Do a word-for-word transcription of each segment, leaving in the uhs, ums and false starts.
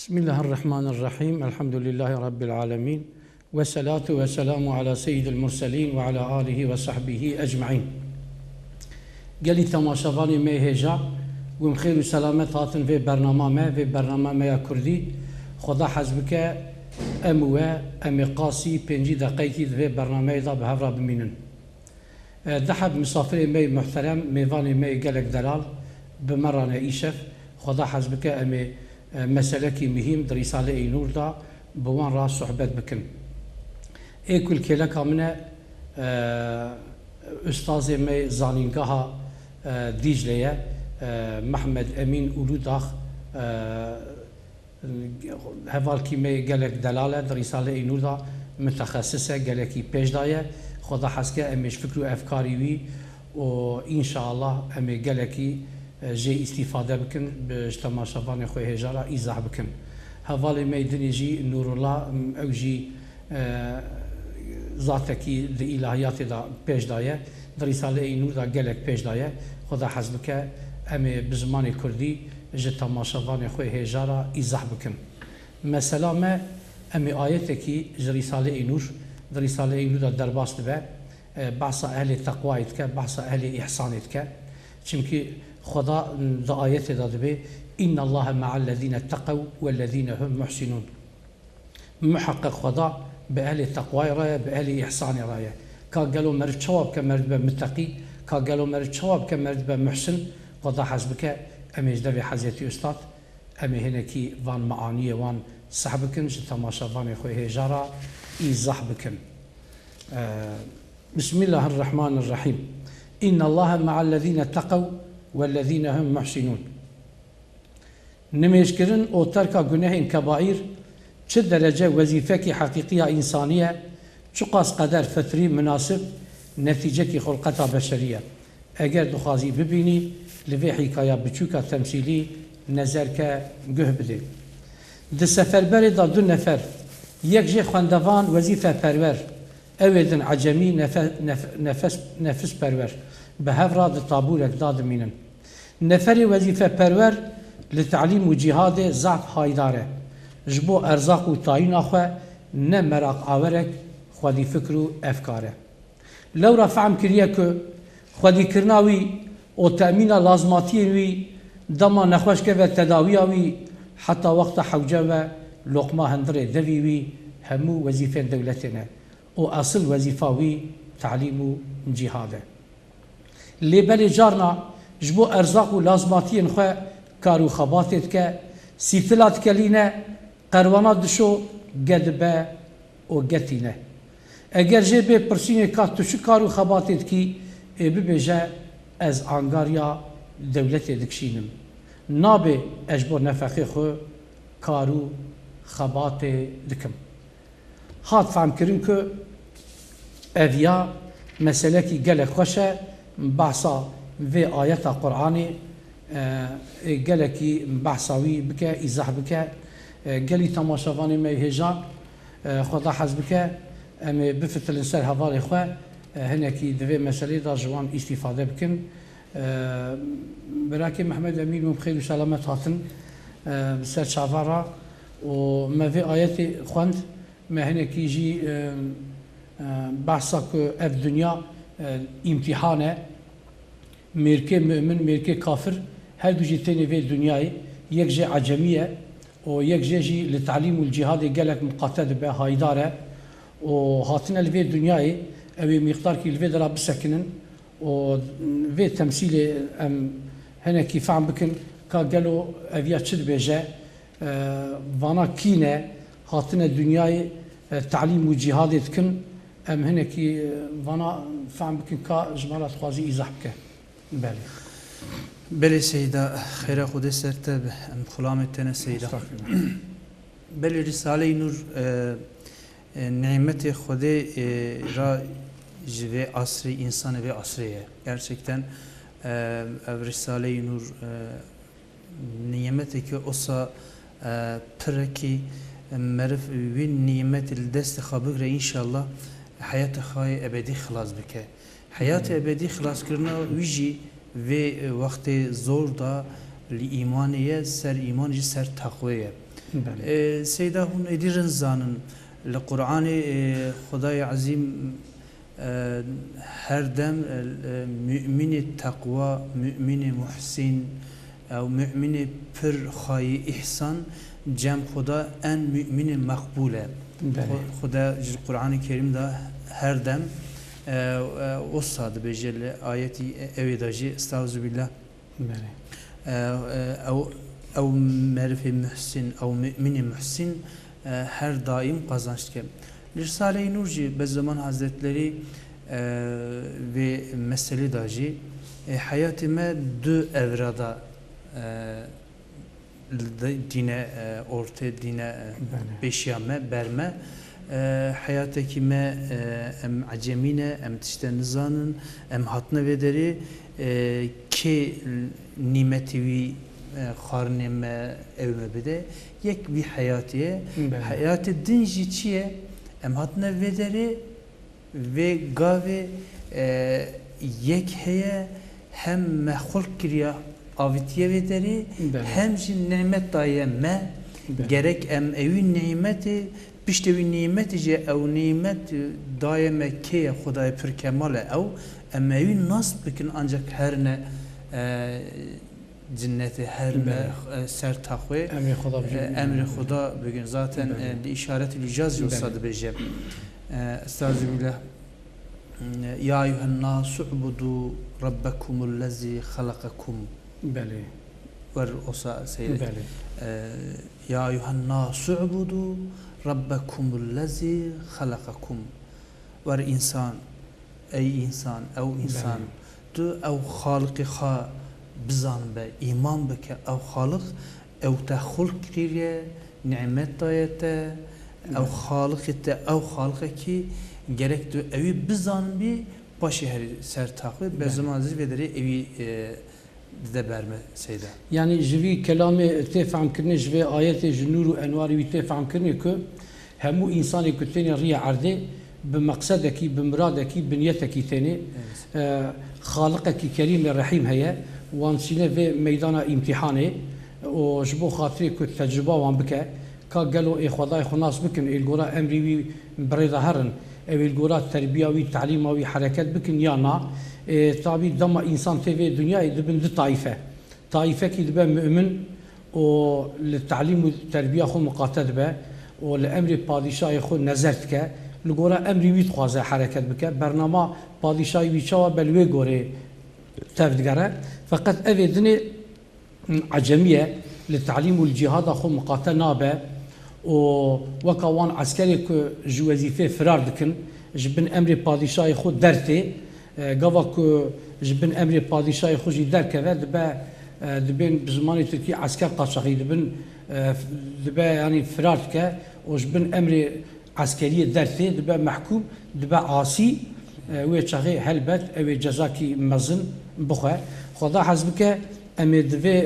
Bismillahirrahmanirrahim. Elhamdülillahi Rabbil alemin. Ve salatu ve selamu ala seyyidil murselin ve ala alihi ve sahbihi ecmain. Gelî temaşevanê me hêja, hûn xêr û selamet hatin vê bernama me, vê bernama me ya kurdî. Xweda hez bike, em û we, em ê qasî pêncî deqeyekî di vê bernameyê de bi hev re bimînin. E, di heb misafirê me yê muhterem, mêvanê me yê gelek delal, bi me re ne îşev. Xweda hez bike, em ê, e, meselekî muhîm di Rîsaleyê Nûr de bi wan re sohbet bikin. Ê ku li kêleka min e, e, ustazê me yê zanîngeha, e, Dîclê ye, e, Mehmed Emîn Ulûdax, e, Hevalkî me gelek delal e, di Rîsaleyê Nûr de mitexesis e, gelekî pêş daye. Xweda hez ke em ê ji fikr û efkarî wî û înşaallah em ê gelekî, e, jê îstîfade bikin, bi, ji temaşevanê xwe hêja re îzah bikin. Hevalê me yê dinê jî Nûrullah, m, ew jî, e, zatekî di îlahiyatê de pêş daye, di Rîsaleyê Nûr de gelek pêş daye. Xweda hez bike em ê bi zimanê kurdî ji temaşevanê xwe hêja re îzah bikin. Mesela me, em ê ayetekî ji Rîsaleyê Nûr, di Rîsaleyê Nûr de derbas dibe, e, behsa ehlê teqwayê dike, behsa ehlê îhsanê dike. Çimkî Xweda di ayetê de dibê, "Innallaha ma'allezîne teqew wellezîne hum muhsinûn." Muheqeq Xweda bi ehlê teqwayê re ye, bi ehlê îhsanê re ye. Ka gelo meriv çawa bike meriv dibe miteqî, ka gelo meriv çawa bike meriv dibe muhsin, Xweda hez bike, em ê ji devê Hezretî Ustad, em ê hinekî van meaniyê wan seh bikin, ji temaşevanê xwe hêja re îzah bikin. Eee, Bismillahirrahmanirrahim. Innallaha ma'allezîne teqew wellezîne hum muhsinûn. Nimêjkirin û terka gunehên kebaîr çi derece wezîfekî heqîqî ya însanî ye, çiqas qeder fitrî, minasib, netîcekî xulqeta beşerî ye. Eger dixwazî bibînî, li vê hîkaya biçûka temsîlî nezer ke, guh bidê. Di seferberê de du nefer, yek jê xwendevan wezîfeperwer, ew ê din ecemî nefe-, nef-, nefes-, nefisperwer, bi hev re di tabûrek de dimînin. Neferê wezîfeperwer li telîm û cîhadê zehf haydar e. Ji bo erzaq û tayîna xwe ne meraq awerek, xwedî fikr û efkar e. Lewra fehm kiriye ku xwedîkirina wî û temîna lazmatiyên wî dema nexweş keve tedawiya wî, heta wexta hewce ve loqma hundirê devî wî hemû wezîfên dewletê ne û esil wezîfa wî telîm û cîhad e. Lê belê carna ji bo erzaq û lazmatiyên xwe kar û xebatê dike, sîtila dikelîne, qerwana dişo, ge dibe û ge tîne. Eger jê bê pirsînê ka tu çi kar û xebatê dikî, ê bibêje, ez angariya dewletê dikişînim. Nabê ez ji bo nefeqê xwe kar û xebatê dikim. Hat fehmkirin ku ev ya meselekî gelek xweş e, behsa vê ayeta Qur'anê, e, ê gelekî behsa wî bike, îzah bike. E, gelî temaşevanê me hêja, e, Xweda hez bike, em ê bifitilin ser hevalê xwe, e, hinekî di vê meselê de ji wan îstîfade bikin. E, Birakê Mehmed Emîn, hûn bi xêr û selamet hatin, e, bi ser çavan re û me vê ayetê xwend. Me hinekî jî, e, e, behsa ku ev dinya, e, îmtîhan e. Mêrkê mu'min, mêrkê kafir, her du jî tênê vê dinyayê. Yek jê ecemî ye û yek jê jî li telîm û li cîhadê gelek miqate dibe, haydar e. Û hatine li vê dinyayê, ew ê mîqdarkî li vê dera bisekinin û vê temsîlê em hinekî fehm bikin ka gelo ev ya çi dibêje. E, vana kî ne, hatine dinyayê, e, telîm û cîhadê dikin, em hinekî, e, vana fehm bikin ka ji me re dixwazî îzah bike. Belê. Belê Seyda, xêra Xwedê ser te be, em xulamê te ne Seyda. Estağfirullah. Belê Rîsaleyê Nûr, e, e, nîmetê Xwedê, e, ra ji vê asrê, însanê vê asrê ye. Gerçekten, e, ev Rîsaleyê Nûr, e, Nîmeteke osa, e, pirekî meriv wî nîmetî li destê xwe bigire, înşallah heyatê xwe yê ebedî xilas bike. Heyatê ebedî xilaskirina wî jî vê wextê zor da li îmanê ye, ser îman jî ser teqwê ye. Belê. E, Seyda, hûn êdî rind zanin, li Qur'anê, e, Xwedayê Ezîm, e, her dem, e, e, mu'minê teqwa, mu'minê muhsîn, ew mu'minê pir xayî îhsan, cem xwe da en mu'minê meqbûl e. Belê. Xwe-, Xweda ji Qur'anê Kerîm de her dem, e, e, wisa dibêje li ayetî ewê de jî, Estağfirullah. Belê. E, e, ew, ew merivê muhsîn, ew mu'minê muhsîn, e, her daîm qazanç dike. Li Risaleyê Nûr jî Bedizeman Hazretlerî, e, vê meselê de jî, e, heyatê me du evra de, e, li de-, dîne, e, ortê dîne, e, Belê. pêşiya me, ber me. E, heyatekî me, e, em ecemî ne, em tişte nizanin, em hatine vê derê, e, kê nîmetê wî, e, xwarinê me, ew me bide. Yek vî heyatê ye. Belê. Heyatê din jî çi ye? Em hatine vê derê, vê gavê, e, yek heye, hem me xulq kiriye, avitiye vê derê, Belê. hem jî nîmet daye me. Belê. Gerek em ewî nîmetê, piştê wî nîmetê jî, ew nîmet, e, daye me kê ye, Xwedayê pir kemal e ew. Em ewî nas bikin, ancak herine, e, cinnetê, herine, Belê. e, ser taxwê. Emrê Xweda bijî. E, emrê Xweda bigin. Zaten, Belê. e, li îşaretî li îcaz jî wisa Belê. dibêje. E, Estağfirullah. Ya eyyuhen nasu ubudu rabbekumullezî halakakum. Belê. Wer osa seyre. Belê. E, ya eyyuhen nasu ubudu rabbekumullezî halakakum. Wer însan, ey însan, ew însan, Belê. tu ew Xaliqê xwe bizan be, îman bike, ew Xaliq, ew te xulq kiriye, nîmet daye te, ew Belê. Xaliqê te, ew Xaliqekî gerek tu ewî bizanbî, paşê herî ser taxwê, Belê. Bedizeman Hazretî vê derê ewî, e, dide ber me, Seyda. Yanî ji vî kelamê tê fehmkirinê, ji vê ayetê, ji nûr û enwarê wî tê fehmkirinê ku hemû însanê ku têne rûyê erdê bi meqsedekî, bi miradekî, bi niyetekî têne. Evet. E, Xaliqekî Kerîm ê Rehîm heye, wan çîne vê meydana îmtîhanê û ji bo xatirê ku tecrûba wan bike, ka gelo ê Xwedayê xwe nas bikin, ê li gora emrê wî bi rê de herin, ew ê li gora terbiya wî, telîma wî hereket bikin ya na? Ê, tabî dema însan tê vê dinyayê dibin du taîfe. Taîfekî dibe mu'min û li telîm û terbiya xwe miqate dibe û li emrê padîşahê xwe nezer dike, li gora emrê wî dixwaze hereket bike, bernama padîşahê wî çawa be li wê gorê tev digere. Feqet ev ê dinê ecemî ye, li telîm û li cîhada xwe miqate nabe û weka wan eskerê ku ji wezîfê firar dikin, ji bin emrê padîşahê xwe dertê, e, gava ku ji bin emrê padîşahê xwe jî derkeve, dibe, e, dibên bi zimanê tirkî esker qaçaxî dibin, e, dibe, yanî firar dike û ji bin emrê eskeriyê dertê, dibe mehkûm, dibe asî, e, wê çaxê helbet ew ê cezakî mezin bixwe. Xweda hez bike, em ê di vê,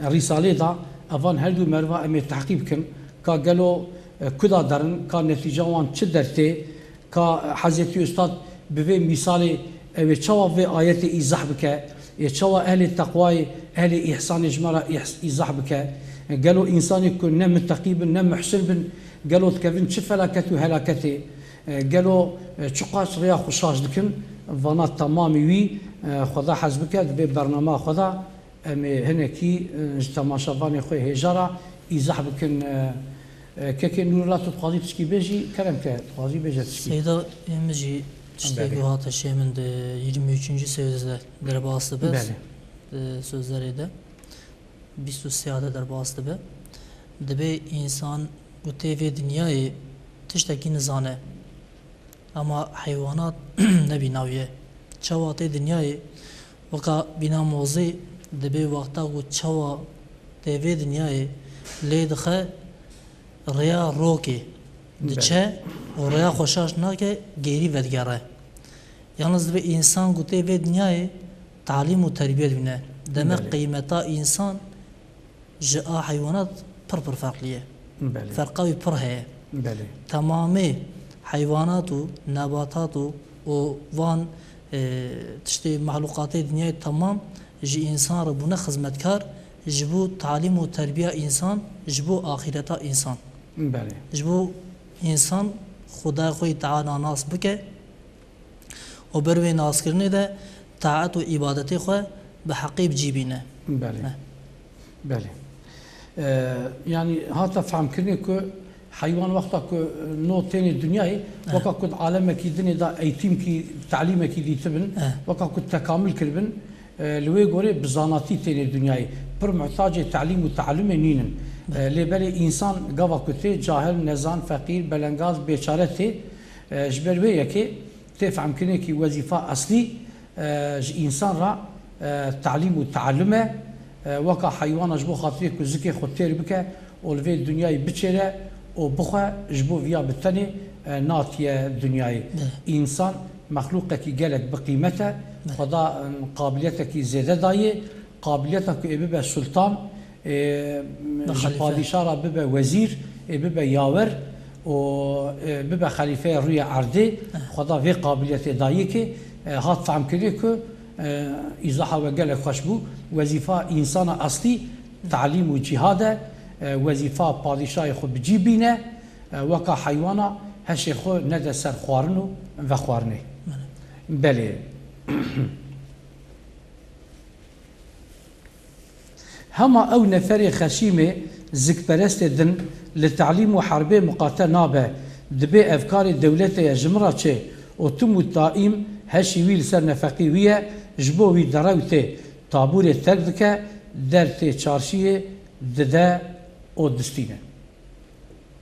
e, rîsalê de evan her du meriva em ê tehqî bikin, ka gelo, e, kuda derin, ka netîca wan çi dertê, ka Hezretî Ustad bi vê mîsalê ew ê çawa vê ayetê îzah bike, ê çawa ehlê teqwayê, ehlê îhsanê ji me re îhs-, îzah bike. Gelo însanê ku ne muteqî bin, ne muhsin bin, gelo dikevin çi felaket û helaketê? Gelo, e, çiqas rêya xwe şaş dikin? Vana temamî wî, e, Xweda hez bike, di vê bernama xwe de em ê hinekî, e, ji temaşevanê xwe hêja re îzah bikin. E, e, Kekê Nûrullah, tu dixwazî tişkî bêjî? Kerem ke, dixwazî bêje tişkî. Seyda, ê min jî tiştê Belê. ku hate şê min di yirmi üçüncü sözde derbas dibe. Belê. E, sözlerê de bîst û sê de derbas dibe. Dibê însan ku tê vê dinyayê tiştekî nizane. Ama heywanat nebîna wî ye. Çawa tê dinyayê, weka bîna mozê, dibê wexta ku çawa tê vê dinyayê lê dixe rêya rokê, Belê. diçe û rêya xwe şaş nake, gêrî vedigere. Yalnız dibê însan ku tê vê dinyayê talîm û terbiyet bîne. Demek Belê. qîmeta însan ji a heywanat pir pir ferqlî ye. Belê. Ferqa wî pir heye. Belê. Temamê heywanat û nebatat û, û van, e, tiştê mexlûqatê dinyayê temam ji însan re bûne xizmetkar, Ji bo talîm û terbiya însan, ji bo axîreta însan. Belê. Ji bo însan Xwedayê xwe yî Teala nas bike û ber wê naskirinê de taet û îbadetê xwe bi heqî bi cî bîne. Belê. Ne. Belê. Ee, yanî hate fehmkirinê ku heywan wexta ku no tênê dinyayê, Eh. weka ku di alemekî dinê de eğitimkî, talîmekî dîtibin, Eh. weka ku tekamil kiribin, e, li wê gorê bi zanatî tênê dinyayê. Pir muhtacê talîm û tealumê nînin. Eh. E, lê belê însan gava ku tê cahil, nezan, feqîr, belengaz, bêçare tê. E, ji ber wê yekê tê fehmkirinê kî wezîfa eslî, e, ji însan re, e, talîm û tealum e. E, weka heywana ji bo xatirê ku zikê xwe têr bike û li vê dinyayê biçêre û bixwe, ji bo viya bi tenê, e, natiye dinyayê. Belê. Însan mexlûqekî gelek bi qîmet e. Belê. Xweda, e, qabiliyetekî zêde dayê. Qabiliyeta ku ê bibe sultan, ê, Be ji xelîfe. padîşa re bibe wezîr, ê bibe yawer û, ê, bibe xelîfeya rûyê erdê. Eh. Xweda vê qabiliyetê dayê kê, e, hat fehmkirinê ku, e, îzaha we gelek xweş bû. Wezîfa însana eslî talîm û cîhad e. E, wezîfa padîşayê xwe bi cî bîne. E, weka heywana heşê xwe nede ser xwarin û vexwarinê. Belê. Belê. Hema ew neferê xeşîmê zikperestê din li telîm û herbê miqate nabe, dibê ev karê dewletê ye, ji min re çê û tim û taîm heşî wî li ser nefeqî wî ye, ji bo wî derew tê, tabûrê terk dike, der tê çarşiyê dide û distîne.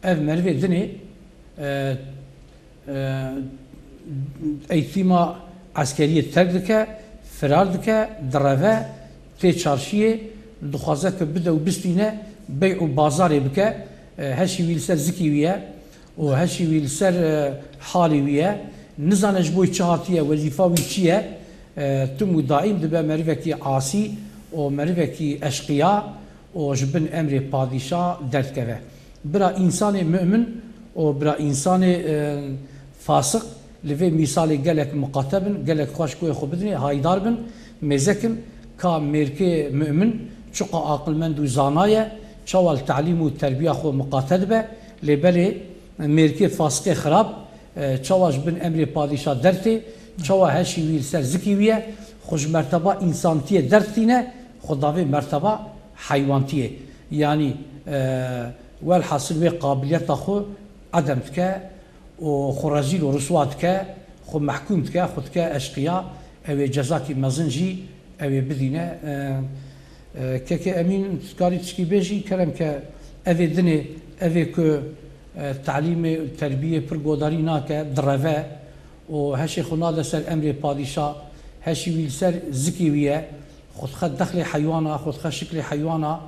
Ev merivê dinê, e, e, eğitîma eskeriyê terk dike, firar dike, direve, tê çarşiyê, dixwaze ku bide û bistîne, bey û bazarê bike, e, heşî wî li ser zikî wî ye û heşî wî li ser, e, halê wî ye. Nizane ji bo çi hatiye, wezîfa wî çi ye, e, tim û daîm dibe merivekî asî û merivekî eşqiya û ji bin emrê padîşa derdikeve. Bira însanê mu'min û bira însanê, e, fasiq li vê mîsalê gelek miqate bin, gelek xweş guhê xwe bidinê, haydar bin, mêze kin ka mêrkê mu'min çiqa aqilmend û zana ye, çawa li telîm û terbiya xwe miqate dibe, lê belê mêrkê fasiqê xirab, e, çawa ji bin emrê padîşa dertê, çawa heşî wî li ser zikî wî ye, xwe ji merteba însantiyê dertîne, xwe davê merteba heywantiyê. Yanî, e, welhasil wê qabiliyeta xwe edem dike û xwe rezîl û riswa dike, xwe mehkûm dike, xwe dike eşqiya, ew ê cezakî mezin jî ew ê bidîne. E, e, Kekê Emîn, tu dikarî tişkî bêjî, kerem ke, evê dinê, evê ku, e, telîmê, terbiyê pir godarî nake, direve û heşê xwe nade ser emrê padîşa, heşî wî li ser zikê wî ye, xwe dixe dexlê heywana, xwe dixe şiklê heywana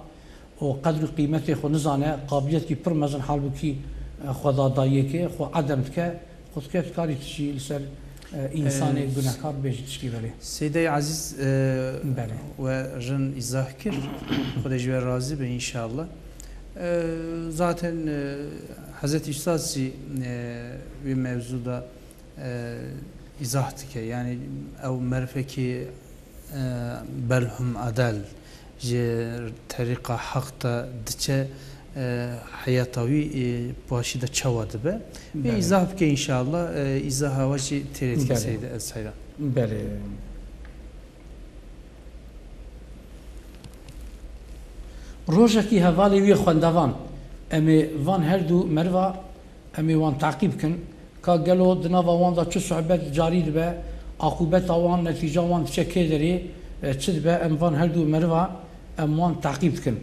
û qedr û qîmetê xwe nizane, qabiliyetkî pir mezin halbûkî, e, xwe da dayiyekê, xwe edem dike, xwe dike, tu karî tişî li ser, e, însanê E, gunehkar bêjî tişkî belê. Seydey Ezîz, e, Belê. we rin îzah kir, Xwedê ji we razî be înşallah. E, zaten, e, Hezretî Ustaz jî, e, wê mewzû da, e, îzah dike. Yanî ew merivekî, e, belhum adel ji terîqa heq de diçe, e, heyata wî, e, başî de çawa dibe. Wê Belê. îzah bike înşallah. E, îzaha we jî têrê dike Belê. Seydê Ez Heyran. Belê. Rojekî hevalê wî xwendevan, em ê van her du meriva, em ê wan teqîb kin, ka gelo di nava wan de çi sohbet carî dibe, aqûbeta wan, netîca wan diçe kê derê, e, çi dibe, em van her du meriva, em wan teqîb dikin.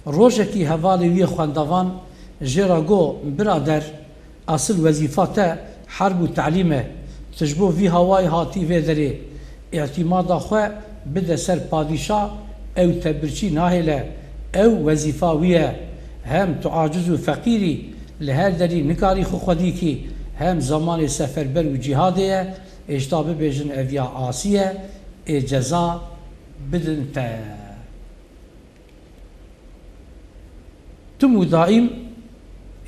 Rojekî hevalê wî xwendevan jê re got, Birader, Asil wezîfa te herb û telîm e. Tu ji bo vî hawayê hatî vê derê. Îtîmada xwe bide ser padîşa, ew te birçî nahêle. Ew wezîfa wî ye. Hem tu aciz û feqîr î, li her derî nikarî xwe xwedî kî, hem zemanê seferber û cîhadê ye. Êşta bibêjin ev ya asî ye, ê ceza bidin te. Tim û daîm,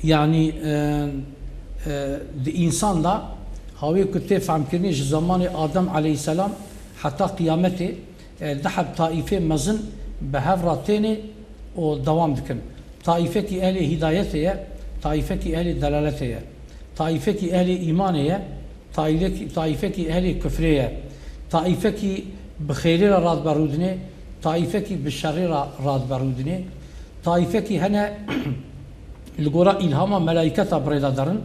yanî, e, e, di însan de, hawê ku tê fehmkirinê ji zemanê Adem aleyhisselam heta qiyametê, e, di heb taîfê mezin bi hev re têne û dewam dikin. Taîfekî ehlê hîdayetê ye, taîfekî ehlê delaletê ye. Taîfekî ehlê îmanê ye, taîlek-, taîfekî ehlê kufrê ye. Taîfekî bi xêrê re radibe rûdinê, taîfekî bi şerê re radibe rûdinê. Taîfekî hene li gora îlhama melaîketa bi rê de derin,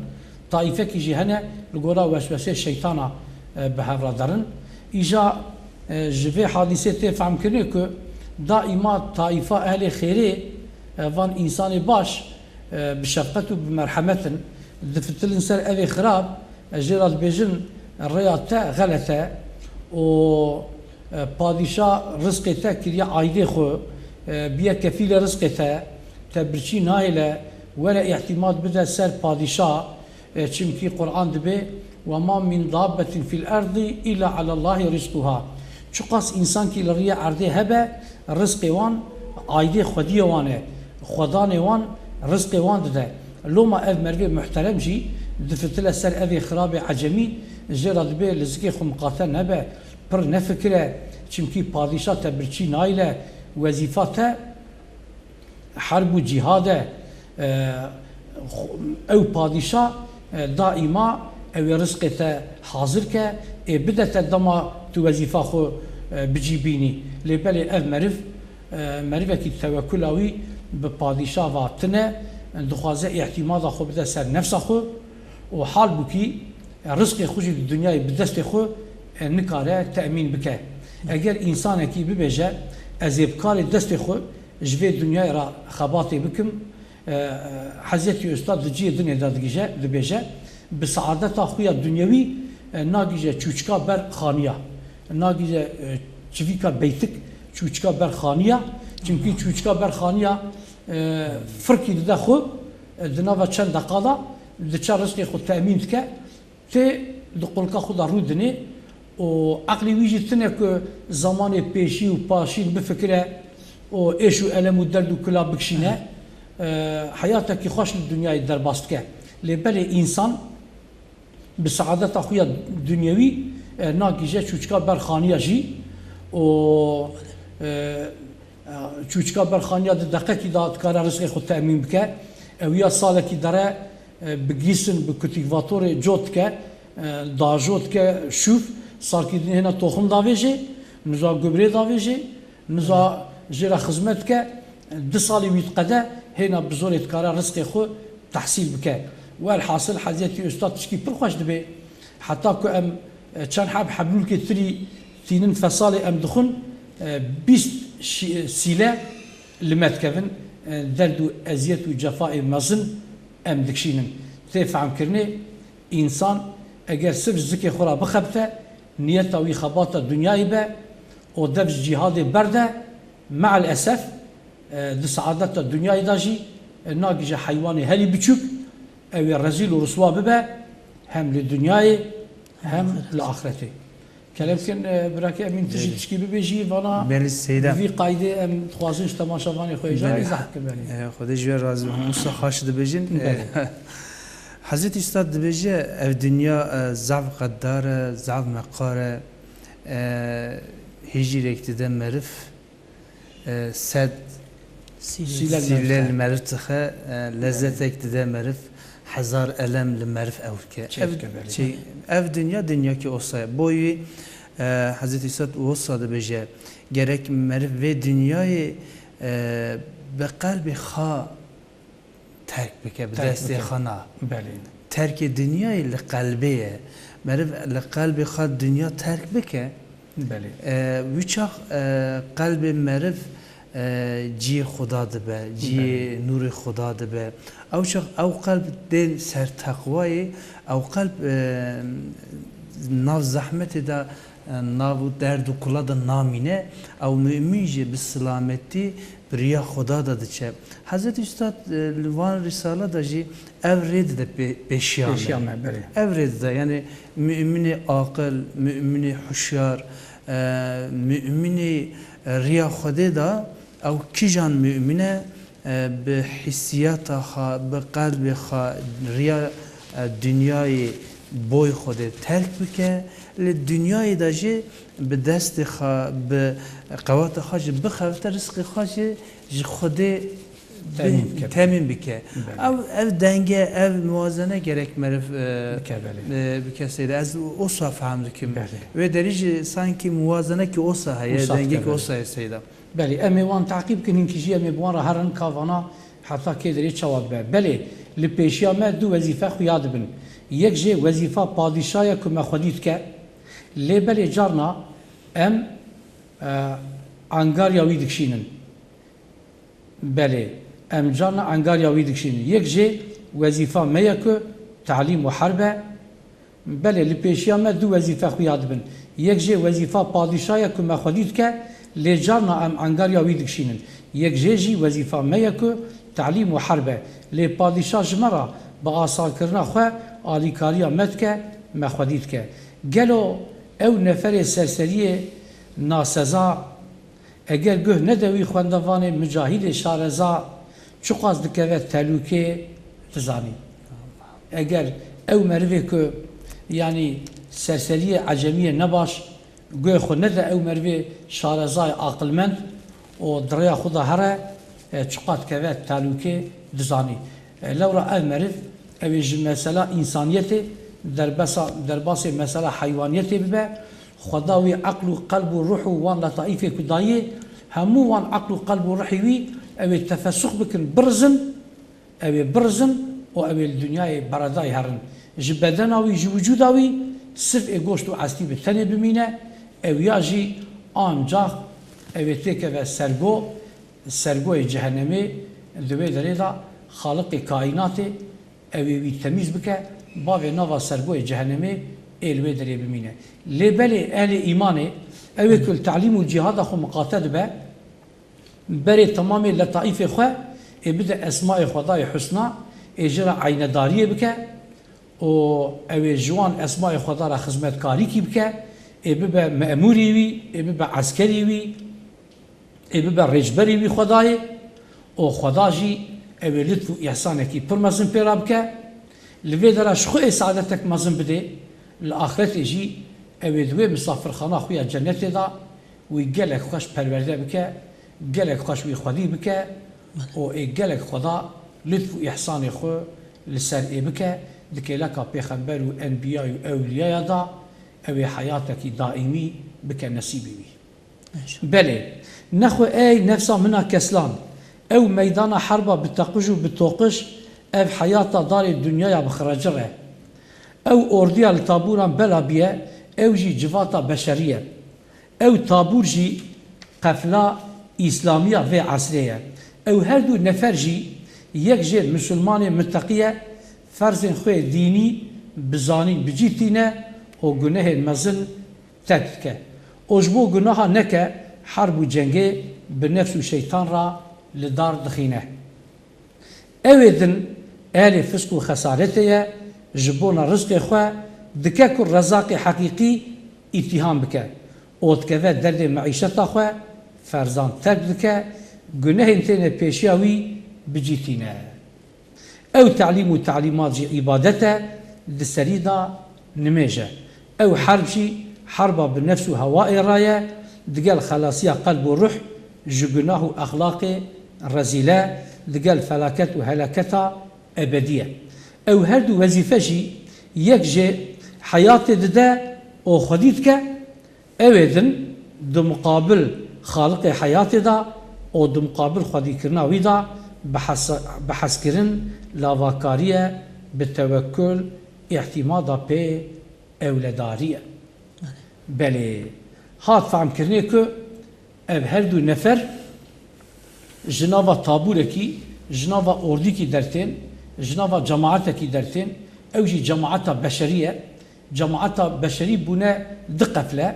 taîfekî jî hene li gora weswesê şeytana, e, bi hev re derin. Îja, e, ji vê hadîsê tê fehmkirinê ku daîma taîfa ehlê xêrê, e, van însanê baş, e, bi şefqet û bi merhemet in, difitilin ser evê xirab, e, jê re dibêjin, rêya te xelet e û, e, padîşa rizqê te kiriye aydê xwe, e, biye kefîlê rizqê te, te birçî nahêle, were îhtîmat bide ser padîşa, e, çimkî Quran dibê, "Ve ma min dabbetin fil erdi illa alallahî rizquha." Çiqas însankî li riyê erdê hebe, rizqê wan aydê xwediyê wan e, xwedanê wan rizqê wan dide. Loma ev merivê muhterem jî difitile ser evê xirabê ecemî, jê re dibê li zikê xwe miqate nebe, pir nefikire, çimkî padîşa te birçî nayîle, wezîfa te herb û cîhad e, e, xo-, ew padîşa, e, daîma ew ê rizqê te hazir ke, ê bide te dema tu wezîfa xwe, e, bi cî bînî. Lê belê ev meriv, e, merivekî tewekula wî bi padîşa va tune, dixwaze îhtîmada xwe bide ser nefsa xwe û halbûkî rizqê xwe jî di dinyayê bi destê xwe, e, nikare temîn bike. Eger însanekî bibêje, "Ez ê bi karê destê xwe ji vê dinyayê re xebatê bikim", E, e, Hezretî Ustad di cihê dinê de digije, dibêje, "Bi saadeta xwe ya dinyewî, e, nagije çûçika ber xaniya. Nagije, e, çivîka beytik çûçika ber xaniya. Çimkî çûçika ber xaniya, e, firkî dide xwe, e, di nava çend deqa de diçe rizqê xwe temîn dike." Tê di qulka xwe de rûdinê û eqlê wî jî tine ku zamanê pêşî û paşîn bifikire û êş û elem û derd û kula bikişîne, e, heyatekî xweş li dinyayê derbas dike. Lê belê însan bi saadeta xwe ya dinyewî, e, nagihîje çûçika ber xaniya jî û, e, çûçika ber xaniya di deqekî de dikare rizqê xwe temîn bike. Ew ya salekî dere, e, bi gîsin, bi kultîvatorê cot dike, e, dajo dike şûf, salkî din hêna toxim davêjê, niza gubrê davêjê, niza jê re xizmet dike, e, du salî wî diqede, hêna bi zorê dikare rizqê xwe tehsîl bike. Welhasil Hezretî Ustad tişkî pir xweş dibê. Heta ku em, e, çend heb heblûlkê tirî tînin fesalê em dixwin, e, bîst şî-, sîle li me dikevin, e, derd û eziyet û cefayê mezin em dikişînin. Tê fehmkirinê, însan eger sirf zikê xwe re bixebite, niyeta wî xebata dinyayê be û dev ji cîhadê berde, me'el esef, e, di saadeta dinyayê de jî, e, nagije heywanê herî biçûk, ew ê rezîl û riswa bibe, hem li dinyayê, hem li axretê. Kelem bikin, e, birakê Emîn, tu jî Belê. tişkî bibêjî, vana Belê Seyda. bi vî qaydê em dixwazin ji temaşevanê xwe hêja Belê. izah bikin, belê. E, Xwedê ji we razî be. Hûn wisa xweş dibêjin. Belê. E, Hezretî Ustad dibêje, ev dinya, e, zaf qeddar e, zaf meqar e, e, hîjîrek dide meriv, e, sed Sîlel sîlel meriv. meriv dixe, e, lezzetek dide meriv, hezar elem li meriv ew dike. Çêdike, Ev, belê. çê-, ev dinya, dinyakî osa ye. Boyî, e, Hezretî Îsa wisa dibêje, gerek meriv vê dinyayê, e, bi qelbê xwe terk bike, bi Terk destê bike. xwe na. Belê. Terkê dinyayê li qelbê ye. Meriv li qelbê xwe dinya terk bike, Belê. e, wî çax, e, qelbê meriv, e, cihê Xuda dibe, cihê Belê. nûrê Xuda dibe. Ew çax ew qelb tên ser teqwayê, ew qelb, e, nav zehmetê de, e, nav û derd û kula de namîne, ew mumîn jî bi silametî bi riya Xuda de diçe. Hezretî Ustad, e, li van risale de jî ev rê dide pê-, pêşiya me. Pêşiya me, belê. Ev rê dide, yani muminê aqil, muminê huşyar, e, muminê riya Xwedê de, ew kîjan mumin e, e, bi hissiyata xwe, bi qelbê xwe, riya, e, dinyayê boy Xwedê terk bike, li dinyayê de jî bi destê xwe, bi qewata xwe jî bixebite, rizqê xwe jî ji Xwedê bi-, Temîn bike. temîn bike. Belê. Ev, ev denge, ev muwazene gerek meriv, e, Bike, belê. e, bike seyde. Ez osa fehm dikim. Belê. Wê derî jî sankî muwazenekî osa heye, Osa dengekî bike, belê. osa heye seyda. Belê, em ê wan teqîb bikin, hinkî jî em ê bi wan re herin ka vana heta kê derê çawa dibe. Belê, li pêşiya me du wezîfe xuya dibin. Yek jê wezîfa padîşa ye ku me xwedî dike. Lê belê carna em, e, angarya wî dikişînin. Belê, em carna angarya wî dikişînin. Yek jê wezîfa me ye ku telîm û herb e. Belê, li pêşiya me du wezîfe xuya dibin. Yek jê wezîfa padîşa ye ku me xwedî dike, lê carna em angarya wî dikişînin. Yek jê jî wezîfa me ye ku telîm û herb e. Lê padîşa ji me re bi asankirina xwe alîkariya me dike, me xwedî dike. Gelo ew neferê serseriyê naseza, eger guh nede wî xwendevanê micahîdê şareza, çiqas dikeve telûkê, dizanî? Eger ew merivê ku, yanî, serseriyê ecemiyê nebaş, guhê xwe nede ew merivê şarezayê aqilmend û di rêya xwe de here, e, çiqas dikeve telûkê, dizanî? E, lewra ev meriv, ew ê ji mesela însaniyetê derbasa, derbasê mesela heywaniyetê bibe, Xweda wî eql û qelb û ruh û wan letaîfê ku dayê, hemû wan eql û qelb û ruhê wî, ew ê tefesux bikin, birizin, ew ê birizin û ew ê li dinyayê beredayî herin. Ji bedena wî, ji wicûda wî sirf ê goşt û estî bi tenê bimîne, ew ya jî ancax ew ê têkeve sergo, sergoyê cehenemê. Di wê derê de Xaliqê kaînatê ew ê wî temîz bike, bavê nava sergoyê cehenemê ê li wê derê bimîne. Lê belê ehlê îmanê, ew ê ku li telîm û cîhada xwe miqate dibe, berê temamê letaîfê xwe ê bide esmayê Xwedayê Husna, ê ji re eynedariyê bike û ew ê ji wan esmayê Xweda re xizmetkarîkî bike, ê bibe memûrê wî, ê bibe eskerê wî, ê bibe rêçberê wî Xwedayê û Xweda jî ew ê lutf û îhsanekî pir mezin pê re bike. Li vê dera ji xwe ê saadetek mezin bidê, li axretê jî ew ê di wê misafirxana xwe ya cennetê de wî gelek xweş perwerde bike, gelek xweş wî xwedî bike û ê gelek Xweda lutf û îhsanê xwe li ser ê bike, di kêleka pêxember û enbiyayê û ewliyaya de ew ê heyatekî daîmî bike nesîbê wî. Belê, nexwe ey nefsa min a keslan, ew meydana herba bi teqij û bi toqiş, ev heyata darê dinyaya bi xiracir e. Ew ordiya li tabûran bela biye, ew jî civata beşerî ye. Ew tabûr jî qefla îslamiya vê esrê ye. Ew her du nefer jî, yek jê misilmanê miteqî ye, ferzên xwe yê dînî bi zanîn bi cî tîne û gunehên mezin terk dike. Û ji bo gunaha neke, herb û cengê bi nefs û şeytan re li dar dixîne. Ew ê din ehlê fisk û xesaretê ye, ji bona rizqê xwe dike ku Rezaqê heqîqî îtîham bike û dikeve derdê meîşeta xwe, ferzan terk dike, gunehên têne pêşiya wî bi cî tîne. Ew telîm û telîmat jî îbadet e, di serî de nimêj e. Ew herb jî herba bi nefs û hewayê re ye, digel xelasiya qelb û ruh ji gunah û exlaqê rezîle, digel felaket û helaketa ebedî ye. Ew her du wezîfe jî yek jê heyatê dide û xwedî dike, Ew ê din di muqabil Xaliqê heyatê de û di muqabil xwedîkirina wî de bi hes-, bi hezkirin, lavakariye, bi tewekkul, îhtîmada pê ewledarî ye. Belê, hat fehmkirinê ku ev her du nefer ji nava tabûrekî, ji nava ordîkî dertên, ji nava cemaetekî dertên, ew jî cemaeta beşerî ye. Cemaeta beşerî bûne di qefle,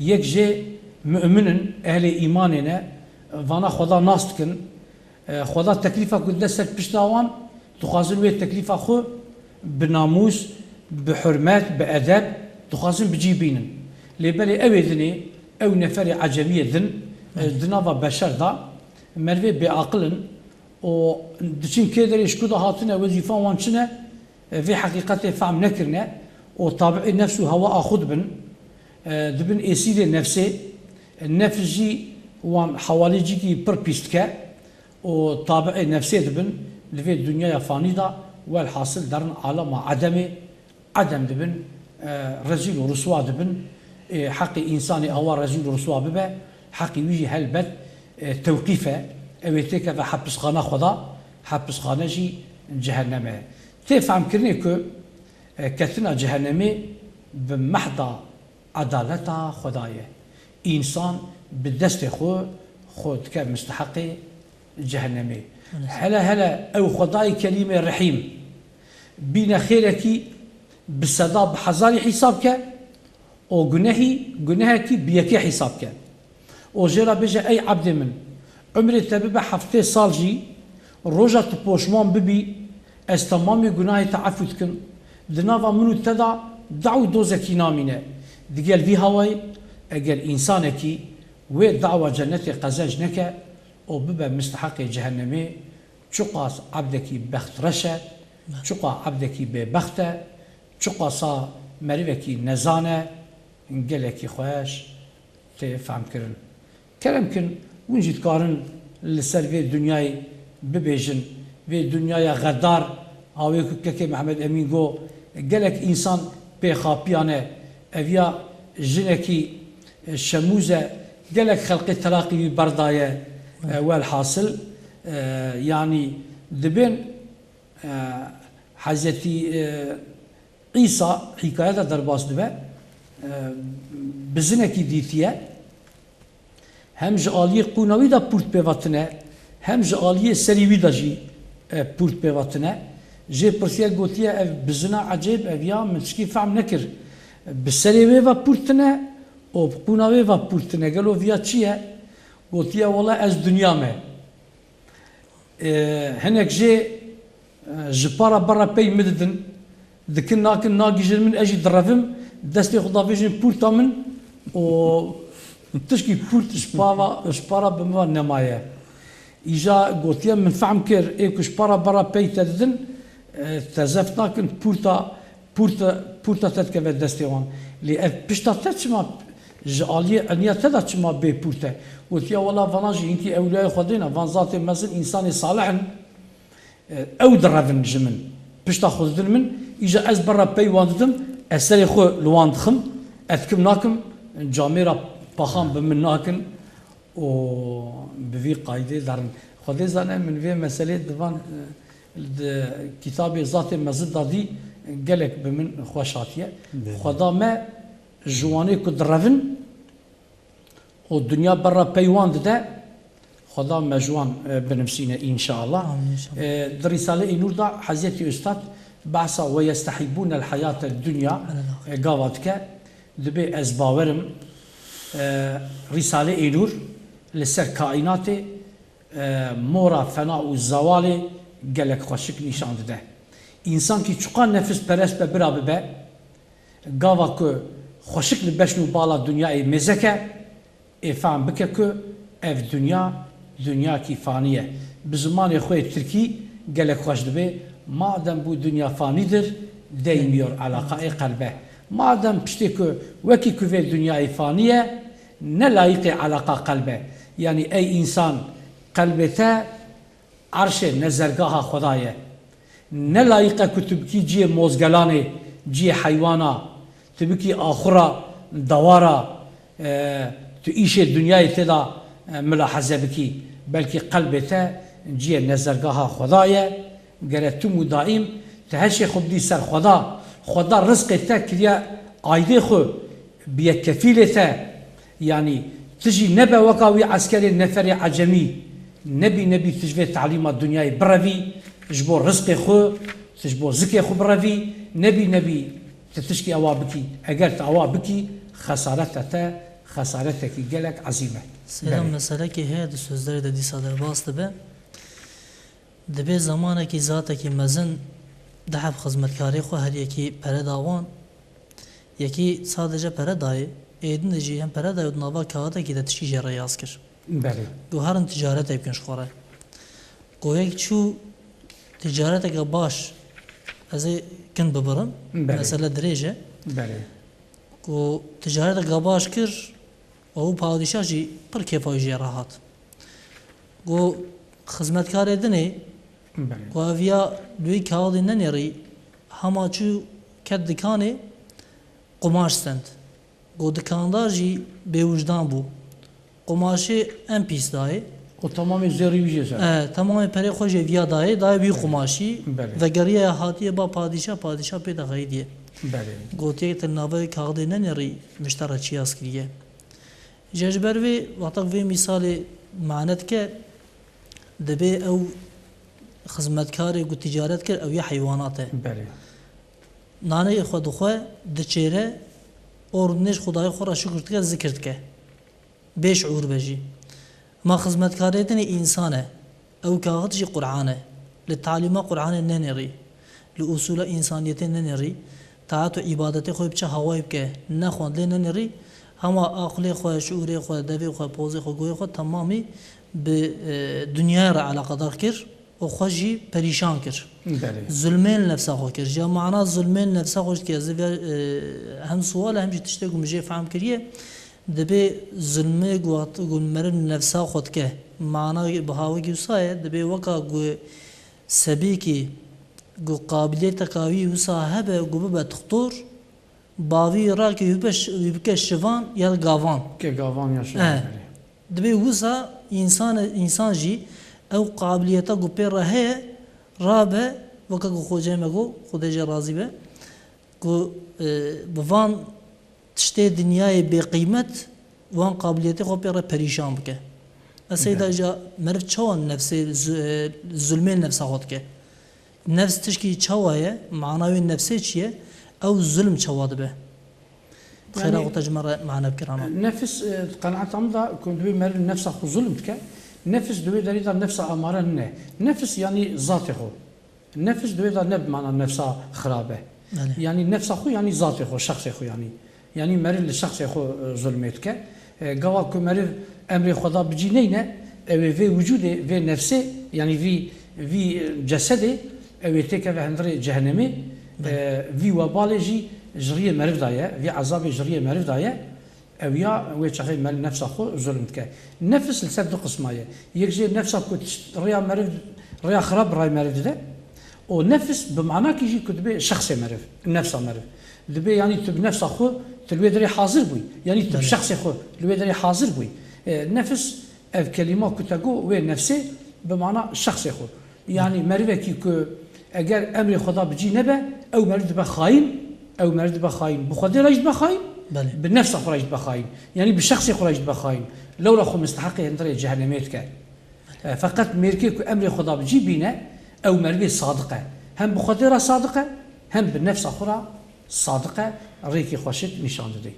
yek jê mu'min in, ehlê îmanê ne, vana Xweda nas dikin. E, Xweda teklîfa ku dide ser pişta wan, dixwazin wê teklîfa xwe bi namûs, bi hurmet, bi edeb dixwazin bi cî bînin. Lê belê ew ê dinê, ew neferê ecemiyê din, e, di nava beşer de, merivê bêaqil in û diçin kê derê ji ku de hatine, wezîfa wan çi ne? Vê heqîqetê fehm nekirine û tabi'ê nefs û hewa a xwe dibin, e, dibin êsîrê nefsê, nefs jî wan hewalî cîkî pir pîs dike û tabi'ê nefsê dibin, li vê dinyaya fanî de welhasil derin alema edemê, edem dibin, e, rezîl û riswa dibin. Ê, heqê însanê awa rezîl û riswa bibe, heqê wî jî helbet, e, tewqîf e. Ew ê têkeve hepisxana Xweda, hepisxane jî cehennem e. Tê fehmkirinê ku, e, ketina cehennemê bi mehda edaleta Xweda ye. Însan bi destê xwe, xwe dike misteheqê cehennemê. Hele hele ew Xwedayê Kerîmê Rehîm bîne xêrekî bi seda, bi hezarî hîsab ke û gunehî, gunehekî bi yekê hîsab ke. Û jê re bêje, ey ebdê min, umrê te bibe heftê sal jî, roja tu poşman bibî, ez temamê gunahê te efû dikim. Di nava min û te de dew û dozekî namîne. Digel vî hawayê, eger însanekî wê dawa cennetê qezenc neke û bibe misteheqê cehennemê, çiqas ebdekî bextreş e, çiqa ebdekî bêbext e, çiqasa merivekî nezan e, gelekî xweş tê fehmkirin. Kerem kin, hûn jî dikarin li ser vê dinyayê bibêjin, vê dinyaya xedar, awê ku kekê Mehmed Emîn got, gelek însan pê xapiyane, ev ya jinekî, e, şemûz e, gelek xelqê telaqî wî berdaye, e, welhasil, e, yanî dibên, e, Hezretî, e, Îsa hîkayeta derbas dibe, e, bizinekî dîtiye, hem ji aliyê qûna wî de pûrt pê ve tune, hem ji aliyê serî wî de jî, e, pûrt pê ve tune. Jê pirsiye, gotiye, ev bizina ecêb, ev ya min tişkî fehm nekir. Bi serê wê ve pûrt tune û bi qûna wê ve pûrt tune. Gelo viya çi ye? Gotiye, wela ez dinya me. E, hinek jê, e, ji para berra pey min didin, dikin nakin, nagihîjin min, ez jî direvim, destê xwe davêjin pûrta min û tişkî pûrt ji para, ji para bi min ve nemaye. Îja gotiye, min fehm kir, ê ku ji para berra pey te didin, e, te zeft nakin pûrta Pûrta, pûrta te dikeve destê wan. Lê ev pişta te çima, ji aliyê eniya te de çima bê pûrt e? Gotiye, wela vana jî hinkî ewliyayê Xwedê ne, van zatê mezin, însanê salih in, e, ew direvin ji min. Pişta xwe didin min, îja ez berra pey wan didim, ez serê xwe li wan dixim, ez dikim nakim, camêra paxan bi min nakin. û bi vî qaydê derin. Xwedê zane, min vê meselê di van, e, di kitabê Zatê Mezin de dî, gelek bi min xweş hatiye. Belê. Xweda me ji wanê ku direvin û dinya berra pey wan dide, Xweda me ji wan, e, binivîsîne, înşallah. Amîn, înşallah. E, di Rîsalê Înûr de Hezretî Ustad behsa "Ve yestehîbûnel heyate dunya", Belê. e, gava dike. Dibê ez bawerim, e, Rîsalê Înûr li ser kaînatê, e, mora fena û zewalê gelek xweşik nîşan dide. Însankî çiqa nefisperest be bira bibe, gava ku xweşik li beşn û bala dinyayê mêze ke, ê fehm bike ku ev dinya, dinyakî fanî ye. Bi zimanê xwe yê tirkî gelek xweş dibê, "Madem bu dünya fanidir, değmiyor alakayê kalbe." Madem piştê ku wekî ku vê dinyayê fanî ye, ne layîqê elaka qelb e. Yanî ey însan, qelbê te erşê nezergaha Xweda ye. Ne layîq e ku tu bikî cihê mozgelanê, cihê heywana, tu bikî axura, dewara, e, tu îşê dinyayê tê de, e, milahaze bikî. Belkî qelbê te cihê nezergaha Xweda ye. Gere tu mûdaîm tu heşê xwe bidî ser Xweda. Xweda rizqê te kiriye aydê xwe, biye kefîlê te. Yanî tu jî nebe weka wî eskerê neferê ecemî. Nebî nebî tu ji vê talîma dinyayê birevî, ji bo rizqê xwe, tu ji bo zikê xwe birevî, nebî nebî tu tişkî ewa bikî. Eger tu ewa bikî, xesareta te xesaretekî gelek ezîm e. Seyda, belê, meselekê heye di sözlerê de dîsa derbas dibe. Dibê zamanekî zatekî mezin du heb xizmetkarê xwe her yekî pere da wan. Yekî sadece pere dayê, ê din de jî hem pere dayê û di nava kaxidekî de tişkî jê re yaz kir. Belê. Got, herin ticaretek bikin ji xwe re. Got, yek çû ticareteke baş Ez ê kin bibirim. Belê. Mesele dirêj e. Belê. Ku ticareteke baş kir, ew padîşah jî pir kêfa wî jê re hat. Ku xizmetkarê dinê, Belê. Ku ev ya li wî kaxidê nenêrî, hema çû ket dikanê, qumaş stend. Ku dikandar jî bêwijdan bû. Qumaşê en pîs dayê. Û temamê zêrî wî jê ser. E, temamê perê xwe jê viya dayê, dayê wî qumaşî. Belê. Vegeriye hatiye ba padîşah, padîşah pê de xeyidiye. Belê. Gotiye, "Tu li navê kaxidê nenêrî, min ji te re çi yaz kiriye." Jê ji ber vê, wexta ku vê mîsalê mane dike, dibê ew xizmetkarê ku ticaret kir, ew ya heywanat e. Belê. Nanê xwe dixwe, diçêre, or nêj Xwedayê xwe re şukir dike, zikir dike. Bê şiûr be jî. Ma xizmetkarê dinê însan e. Ew kaxit jî Qur'an e. Li talîma Qur'anê nenêrî. Li usûla însaniyetê nenêrî. Taet û îbadetê xwe biçe hawayê bike. Nexwend lê nenêrî. Hema aqilê xwe, şiûrê xwe, devê xwe, pozê xwe, goyê xwe temamî bi, e, dinyayê re eleqedar kir. û xwe jî perîşan kir. Belê. Zulmên nefsa xwe kir. Ji mana zulmên nefsa xwe jî dike. Ez vê, e, hem sual e, hem jî tiştê ku min jê fehm kiriye. Dibê zulmê ku hat-, ku meriv nefsa xwe dike. Mana biha wekî wisa ye, dibê weka ku sebîkî ku qabiliyeteka wî wisa hebe ku bibe doktor, bavî rakê wî bibe ş-, wî bike şivan ya gavan. Ke gavan ya şivan, Eh. Belê. Dibê wisa însan, însan jî ew qabiliyeta ku pê re heye, rabe, weke ku Xoceyê me got, Xwedê jê razî be, ku, e, bi van tiştê dinyayê bêqîmet, wan qabiliyetê xwe pê re perîşan bike. Ez seyda Belê. Îja meriv çawa nefsê zu-, e, zulmê nefsa xwe dike? Nefs tişkî çawa ye? Mana wê nefsê çi ye? Ew zulm çawa dibe? Xêra Yani, xwe te ji me re mane bikir ana. Nefis, e, qenaeta min da ku divê meriv nefsa xwe zulm dike. Nefis di wê derê de nefsa amare nine. Nefis yani zatê xwe. Nefis di wê de ne bi mana nefsa xirab e. Belê. Yani nefsa xwe yani zatê xwe, şexsê xwe yani. Yani meriv li şexsê xwe, e, zulmê dike. E, gava ku meriv emrê Xweda bi cî neyne, ew ê vê wicûdê, vê nefsê, yanî vî, vî, e, cesedê, ew ê têkeve hundirê cehenemê, Belê. E, vî webalê jî ji riyê meriv de ye, vî ezabê ji riyê meriv de ye, ew ya wê çaxê meriv nefsa xwe zulm dike. Nefis li ser du qisma ye. Yek jê nefsa ku tişt, riya meriv, riya xirab bi ray meriv dide, û nefis bi manakî jî ku dibê şexsê meriv, nefsa meriv. Dibê, yanî tu bi nefsa xwe, tu li wê derê hazir bûyî. Yanî tu bi Belê. Şexsê xwe li wê derê hazir bûyî. E, nefis, ev kelîma ku te got, wê nefsê bi mana şexsê xwe. Yanî Belê. Merivekî ku eger emrê Xweda bi cî nebe, ew meriv dibe xayîn, ew meriv dibe xayîn. Bi Xwedê re jî dibe xayîn, Belê. Bi nefsa xwe re jî dibe xayîn. Yanî bi şexsê xwe re jî dibe xayîn. Lewra xwe misteheqê hundirê cehenemê dike. E, feqet mêrkê ku emrê Xweda bi cî bîne, ew merivê sadiq e. Hem bi Xwedê re sadiq e, hem bi nefsa xwe re sadiq e, rêkê xweşik nîşan dide.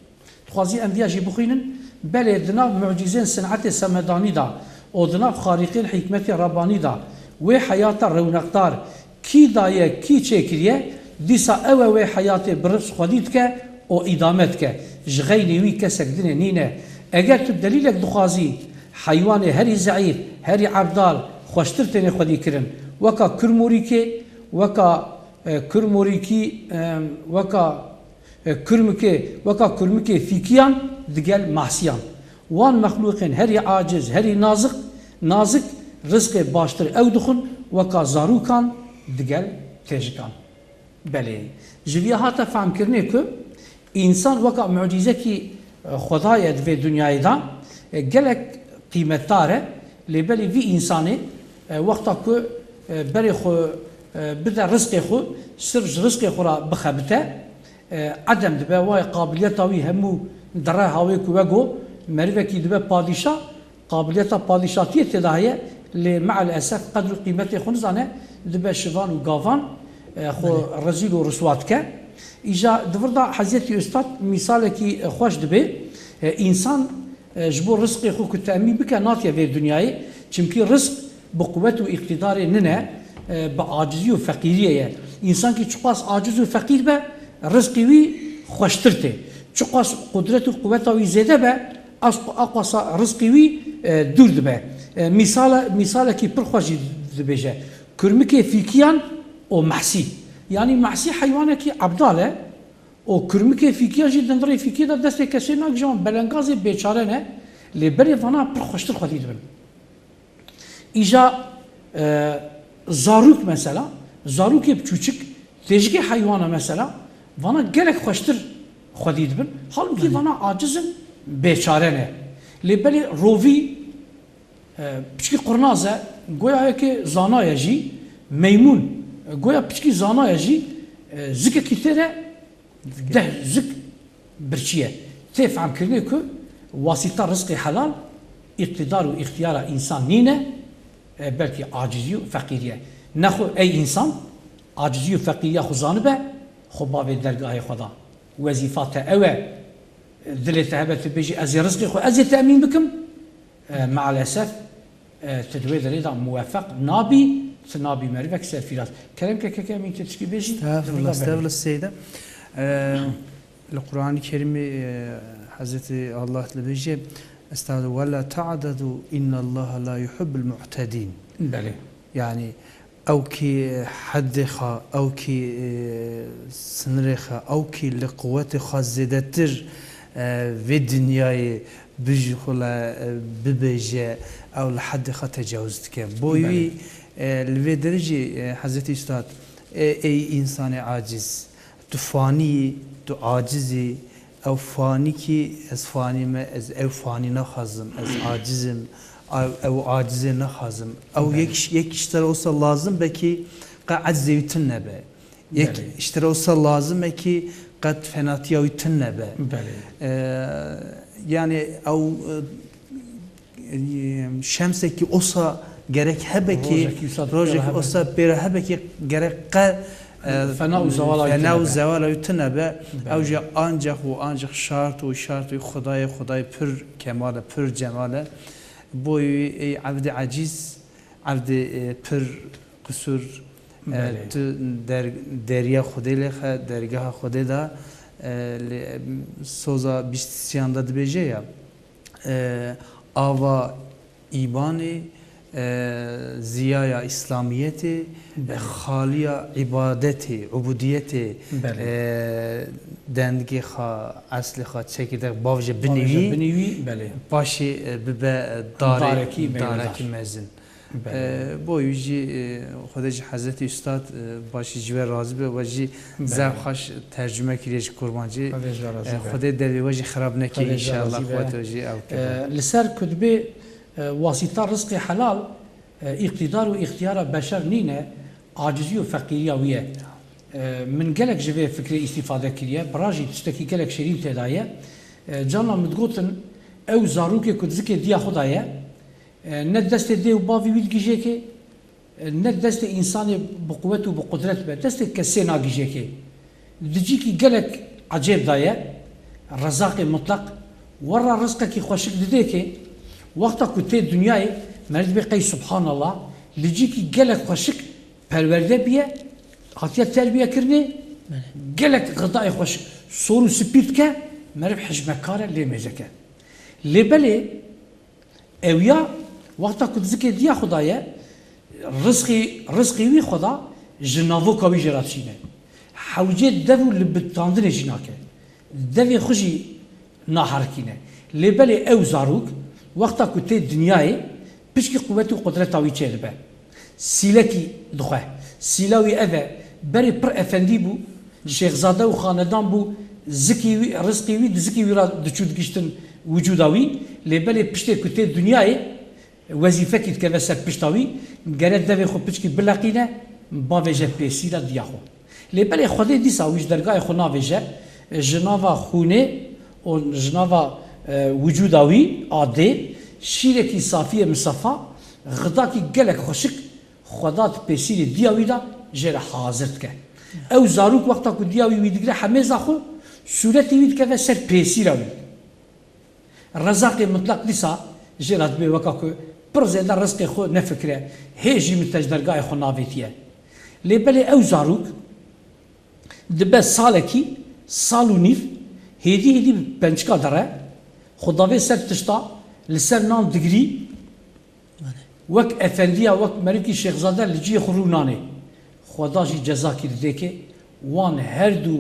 Dixwazî em viya jî bixwînin, belê di nav mucîzên sinetê semedanî de û di nav xarîqên hîkmetê Rebanî de wê heyata rewnaqdar kî daye, kî çêkiriye, dîsa ew e wê heyatê bi rips xwedî dike û îdame dike. Ji xeynî wî kesek dinê nîne. Eger tu delîlek dixwazî, heywanê herî zeîf, herî ebdal, xweştir têne xwedî kirin. Weka kurmûrîkê, weka, e, kurmûrîkî, e, weka, e, kurmikê, weka kurmikê fîkiyan digel mahsiyan. Wan mexlûqên herî aciz, herî nazik, nazik, rizqê baştir ew dixwin, weka zarûkan digel têjikan. Belê. Ji vî hate fehmkirinê ku însan weka mucîzekî, e, Xwedayê di vê dinyayê de, e, gelek qîmetdar e, lê belê vî însanê, e, wexta ku, e, berê xwe, e, bide rizqê xwe, sirf ji rizqê xwe re bixebite, e, edem dibe, wayê qabiliyeta wî hemû dire hawê ku we got, merivekî dibe padîşah, qabiliyeta padîşatiyê tê de heye, lê me'el esef qedr û qîmetê xwe nizane, dibe şivan û gavan, e, xwe Belê. Rezîl û riswa dike. Îja di vir de Hezretî Ustad mîsalekî, e, xweş dibê. E, însan, e, ji bo rizqê xwe ku temîn bike natiye vê dinyayê. Çimkî rizq bi quwet û îqtîdarê nine, e, bi acizî û feqîriyê ye. Însankî çiqas aciz û feqîr be, rizqî wî xweştir tê. Çiqas qudret û quweta wî zêde be, As-, aqwasa rizqî wî, e, dûr dibe. E, mîsala-, mîsalekî pir xweş jî dibêje. Kurmikê fîkiyan û mehsî. Yanî Mesîh heywanekî ebdal e û kurmikê fîkiya jî di hundirê fîkiyê de destê kesê nagije, wan belengazê bêçare ne, lê belê vana pir xweştir xwedî dibin. Îja, e, zarûk mesela, zarûkê biçûçik, têjikê heywana mesela, vana gelek xweştir xwedî dibin. Halbûkî vana aciz in, bêçare ne. Lê belê rovî, e, piçkî qurnaz e, goya yekê zana ye jî, meymûn, e, goya piçkî zana ye jî, e, zikekî tê de, deh zik birçî ye. Tê fehmkirinê ku wasîta rizqê helal, îqtîdar û îxtiyara însan nîne, e, belkî acizî û feqîrî ye. Nexwe ey însan acizî û feqîriya xwe zanibe, xwe bavê dergahê xwe da. Wezîfa te ew e, dilê te hebe tu bêjî, "Ez ê rizqê xwe ez ê temîn bikim." E, maalesef, e, tu di wê derê de muwefeq nabî, tu nabî merivek serfîraz. Kerem ke keke Emîn, tu tişkî bêjî? Estağfurullah, estağfurullah Seyda. E, li Qur'an-ı Kerimê, e, Hezretî Allah dibêje, "Estağfirullah, ve la ta'dedu, innallaha la yuhibbul mu'tedin." Belê. Yani, ew kî heddê xwe, ew kî, e, sinirê xwe, ew kî li quwetê xwe zêdetir, e, vê dinyayê bijî xwe le, e, bibêje, ew li heddê xwe tecawuz dike. Bo Belê. wî, e, li vê derê jî, e, Hezretî Ustad, e, ey însanê aciz, tu fanî yî, tu aciz î, ew fanî kî ez fanî me, ez ew fanî naxwazim, ez aciz im, ew, ew acizê naxwazim. Ew Belê. yek, yek ji te re wisa lazim be kî qe eczê wî tune be. Yek Belê. ji te re wisa lazim e kî qet fenatiya wî tune be. Belê. E, yani ew, e, e, şemsekî osa gerek hebe kî, Rojekî wisa rojekî pêra hebe. osa pêra hebe kî gerek qe, e, Fena û zewala wî fena tune û be. zewala wî tune be. Belê. Ew jî ancak û ancak şart û şart wî Xwedayê, Xwedayê pir kemal e, pir cemal e. Bo wî ey evdê eciz, evdê, e, pir qisûr, e, Belê. tu der-, deriya Xwedê lê xe, dergeha Xwedê de, e, lê, em, soza bîst û sêyan de dibêje ya, e, ava îmanê, e, ziyaya îslamiyetê, e, Belê. xaliya îbadetê, ubudiyetê, Belê. e, dengê xwe, eslê xwe, çekirdek, bavêje binî Bavêje wî, binî wî, belê. paşê, e, bibe, e, darê-, Darekî meyvedar. darekî mezin. Belê. E, bo wî jî, e, Xwedê ji Hezretî Ustad, e, başî ji we razî be, we jî Belê. zehf xweş tercûme kiriye ji kurmancî. Xwedê ji we razî E, be. Xwedê devê we jî xirab neke Xwedê ji we înşallah, razî be. Xwedê we jî ew keve. E, li ser kutbê, e, wasîta rizqê helal, e, îqtîdar û îxtiyara beşer nîne, acizî û feqîriya wî ye. E, min gelek ji vê fikrê îstîfade kiriye, bi rajî tiştekî gelek şêrîn tê de ye. E, carna min digotin, ew zarokê ku di zikê diya xwe de ye, e, ne destê dê û bavê wî digihîje kê, e, ne destê însanê bi quwet û bi qudret be, destê kesê nagihîje kê. Di cîkî gelek ecêb de ye, Rezaqê Mutlaq, werra rizqekî xweşik didê kê, wexta ku tê dinyayê, meriv dibê qey subhanallah, li cîkî gelek xweşik perwerde biye, hatiye terbiyekirinê, Belê. gelek xidayê xweşik sor û spî dike, meriv hijmekar e, lê mêzeke. Lê belê, Ew ya, wexta ku di zikê diya xwe de ye, rizqî, rizqî wî xwe da ji navoka wî jê re dişîne. Hewcê dev û libitandinê jî nake. Devê xwe jî naherikîne. Lê belê ew zarok, wexta ku tê dinyayê, pişkî quwet û qudreta wî çêdibe. Sîlekî dixwe. Sîla wî ev e. Berê pir efendî bû. Şêxzade û xanedan bû. Zikî wî, rizqî wî di zikî wî re diçû digiştin wicûda wî. Lê belê piştê ku tê dinyayê, wezîfekî dikeve ser pişta wî. Gere devê xwe piçkî bileqîne, bavêje pêsîra diya xwe. Lê belê Xwedê dîsa wî ji dergahê xwe navêje, ji nava xûnê û ji nava, e, wicûda wî a dê, şîrekî safiyê misefa, xidakî gelek xweşik Xweda di pêsîrê diya wî de jê re hazir dike. Ew zarok wexta ku diya wî wî digire hemêza xwe, sûretê wî dikeve ser pêsîra wî. Rezaqê Mutlaq dîsa jê re dibê weka ku pir zêde rizqê xwe nefikire, hê jî min te ji dergahê xwe navêtiye. Lê belê ew zarok dibe salekî, sal û nîv, hêdî hêdî bi pençika dere, xwe davê ser tişta, li ser nan digirî, Wek efendiya, wek merivkî şêxzade li cihê xwe rû nanê. Xweda jî cezakî didê ke wan her du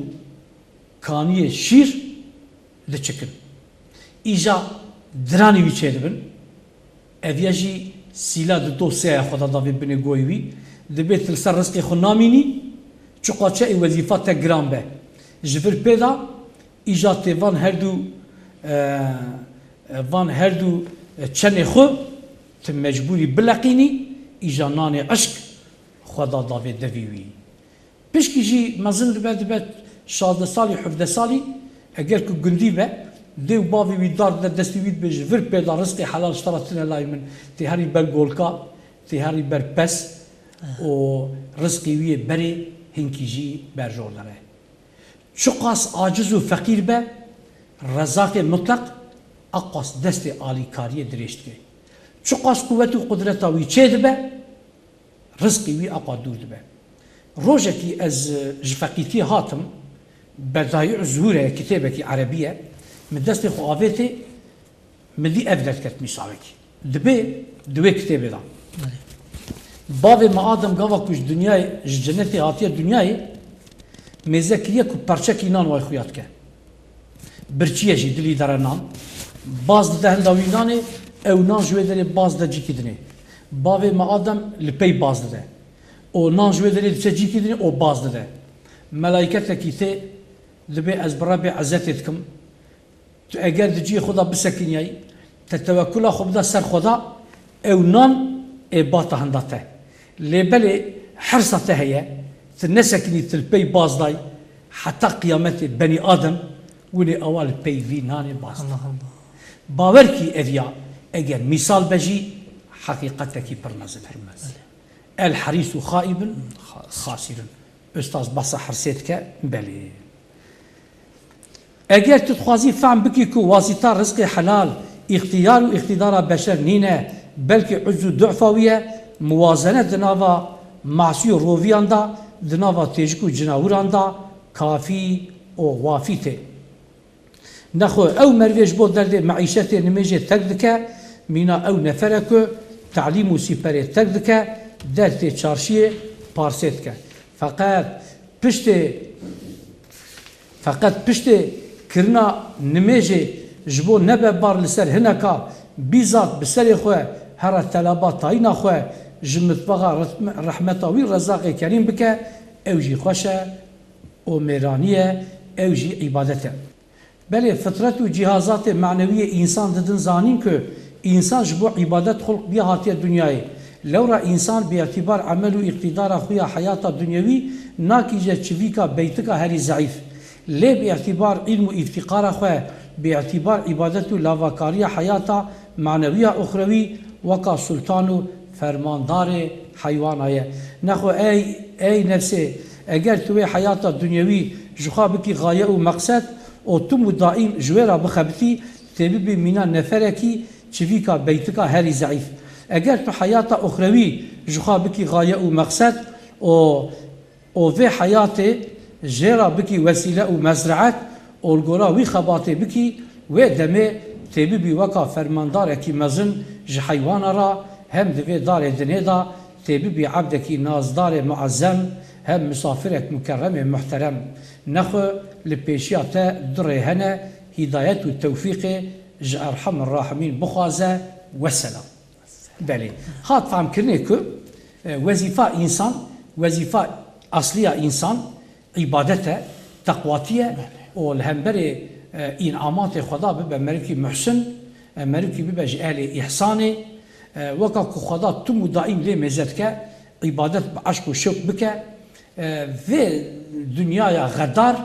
kaniyê şîr diçikin. Îja diranî wî çêdibin. Ev ya jî sîla di dosyaya xwe de davê binê goyê wî. Dibê tu li ser rizqê xwe namînî, çiqaçe ê wezîfa te giran be. Ji vir pê de îja tê van her du, e, van her du çenê xwe tu mecbûrî bileqînî, îja nanê eşq xwe da davê devî wî. Pişkî jî mezin dibe, dibe şazdeh salî, hevdeh salî, eger ku gundî be, dê û bavê wî dar dide destê wî, dibê ji vir pê de rizqê helal ji te re tine layê min. Tê herî ber golka, tê herî ber pez û rizqê wî yê berê hinkî jî ber jor de re. Çiqas aciz û feqîr be, Rezaqê Mutleq aqas destê alîkariyê dirêj dike. Çiqas quwet û qudreta wî çêdibe, rizqî wî aqas dûr dibe. Rojekî ez, e, ji feqîtiyê hatim, Bedayî Zuhûr heye, kitêbekî erebî ye, min destê xwe avêtê, min dî ev derket mîsalekî. Dibê di wê kitêbê de. Belê. Bavê me Adem gava ku ji dinyayê, ji cenetê hatiye dinyayê, mêze kiriye ku perçekî nan way xuya dike. Birçî ye jî dilî dere nan. Baz dide henda wî nanê, ew nan ji wê derê baz dide cîkî dinê. Bavê me Adem li pey baz dide. Û nan ji wê derê diçe cîkî dinê û baz dide. Melaîketekî tê, dibê ez bi Rebbê ezetê dikim. Tu eger di cihê xwe de bisekiniyayî, te tewekula xwe bida ser Xweda, ew nan ê bata hinda te. Lê belê hersa te heye, tu nesekinî, tu li pey baz dayî, heta qiyametê benî Adem, winê awa li pey vî nanê baz dayî. Allah Allah. Bawer kî ev ya, eger mîsal be jî, heqîqetekî pir mezin e. Pir mezin. El herîsu xaibun xasirun. Ustaz behsa hirsê dike, belê. Eger tu dixwazî fehm bikî ku wasîta rizqê helal, îxtiyar û îqtîdara beşer nîne, belkî ucz û du'fa wî ye, muwazene di nava masî û roviyan de, di nava têjik û cinawiran de kafî û wafî tê. Nexwe ew merivê ji bo derdê meîşetê nimêjê terk dike, mîna ew nefere ku telîm û sîperê terk dike, dertê çarşiyê parsê dike. Feqet piştê, feqet piştê kirina nimêjê ji bo nebe bar li ser hineka, bîzat bi serê xwe here telaba tayîna xwe ji mitbaxa rehme-, rehmeta wî Rezaqê Kerîm bike, ew jî xweş e û mêranî ye, ew jî îbadet e. Belê, fitret û cîhazatê manewî yê însan didin zanîn ku însan ji bo îbadet xulq bûye hatiye dinyayê. Lewra însan bi îtîbar emel û îqtîdara xwe ya heyata dinyewî nakîje çivîka beytika herî zeîf. Lê bi îtîbar îlm û îftîqara xwe, bi îtîbar îbadet û lavakariya heyata manewî ya uxrewî weka sultan û fermandarê heywana ye. Nexwe ey, ey nefsê, eger tu wê heyata dinyewî ji xwe bikî xaye û meqsed, û tim û daîm ji wê re bixebitî, tê bibî mîna neferekî çivîka beytika herî zeîf. Eger tu heyata uxrewî ji xwe bikî xaye û meqsed û, û vê heyatê jê re bikî wesîle û mezreet û li gora wî xebatê bikî, wê demê tê bibî weka fermandarekî mezin ji heywana re, hem di vê darê dinê de tê bibî ebdekî nazdarê muezzem, hem misafirek mukerremê muhterem. Nexwe li pêşiya te du rê hene, hîdayet û tewfîqê ji Erhamir Rahimîn bixwaze. Weselam. Belê. Hat famkirinê ku, e, wezîfa însan, wezîfa asliya însan îbadet e, teqwatî ye û li hemberê, e, înamatê Xweda bibe merivkî muhsin, e, merivkî bibe ji ehlê îhsanê, e, weka ku Xweda tim û daîm lê mêze dike, îbadet bi eşq û şewq bike, e, vê dinyaya xedar,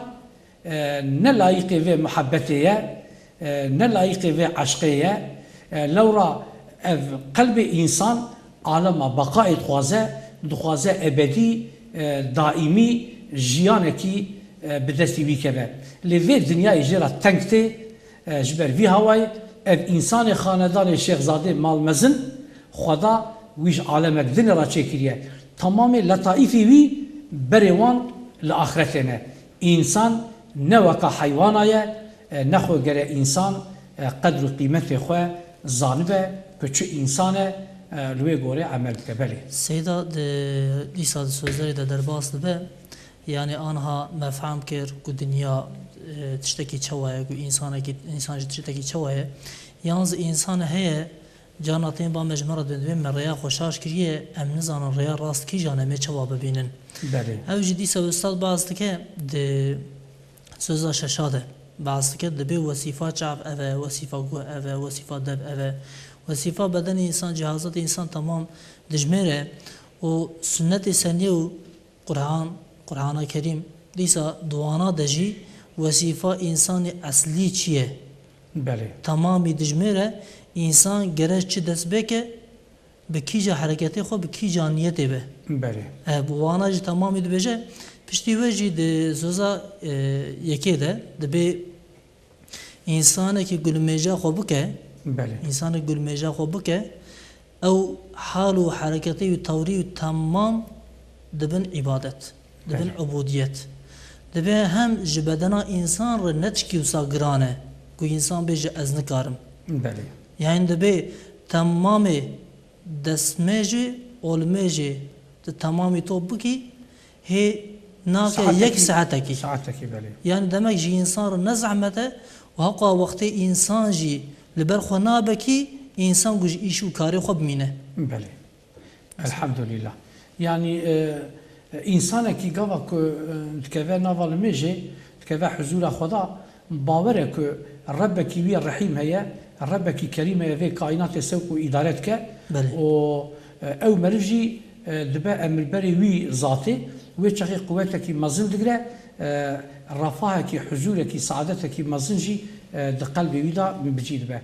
e, ne layîqê vê muhebbetê ye, e, ne layîqê vê eşqê ye. E, lewra ev qelbê însan alema beqayê dixwaze, dixwaze ebedî, e, daîmî jiyanekî, e, bi destî wî keve. Lê vê dinyayê jê re teng tê, e, ji ber vî hawayê ev însanê xanedanê şêxzadê malmezin Xweda wî ji alemek dinê re çêkiriye. Temamê letaîfê wî berê wan li axretê ne. Însan ne weka heywana ye, e, nexwe gere însan, e, qedr û qîmetê xwe zanibe ku çi însan e, e, li wê gorê emel bike. Belê. Seyda di, dîsa di sözlerê de derbas dibe. Yanî anha me fehm kir ku dinya, e, tiştekî çawa ye, ku însanekî, însan jî tiştekî çawa ye. Yan zî însan heye, carna tên ba me ji me re dibên, dibên me rêya xwe şaş kiriye, em nizanin rêya rast kîjan em ê çawa bibînin. Belê. Ew jî dîsa ustad behs dike di Soza şeşa de behs dike, dibê wesîfa çav ev e, wesîfa guh ev e, wesîfa dev ev e. Wesîfa bedenê însan, cihazatê însan temam dijmêre û sunnetê seniyê û Quran, Qurana Kerîm, dîsa di wana de jî wesîfa însanê eslî çi ye? Belê. Temamî dijmêre, însan gere çi dest bêke, bi kîja hereketê xwe, bi kîja niyetê be. Belê. E, bi wana jî temamî dibêje, piştî wê jî di soza, e, yekê de dibê însanekî gulmêja xwe bike, Belê. Însanek gulmêja xwe bike, ew hal û hereketê wî tewrî û temam dibin îbadet, dibin Belê. Ubûdiyet. Dibê hem ji bedena însan re ne tişkî wisa giran e ku însan bêje ez nikarim. Belê. Yani dibê temamê destmêjê, olmêjê tu temamî top bikî, hê nake yek Saetekî, saetekî. Saetekî, belê. Yani demek ji însan re ne zehmet e û hewqa wextê însan jî li ber xwe nabe kî, însan ku ji îş û karê xwe bimîne. Belê. Elhamdulillah. Yani, e, e, însanekî gava ku, e, dikeve nava limêjê, dikeve huzûra Xweda, bawer e ku Rebbekî wî rehîm heye, Rebbekî kerîm heye vê kaînatê sewk û îdare dike Belê. Û, e, ew meriv jî, e, dibe emirberê wî zatê, wê çaxê quwetekî mezin digre, e, refahekî, huzûrekî, saadetekî mezin jî, e, di qelbê wî de bi cî dibe.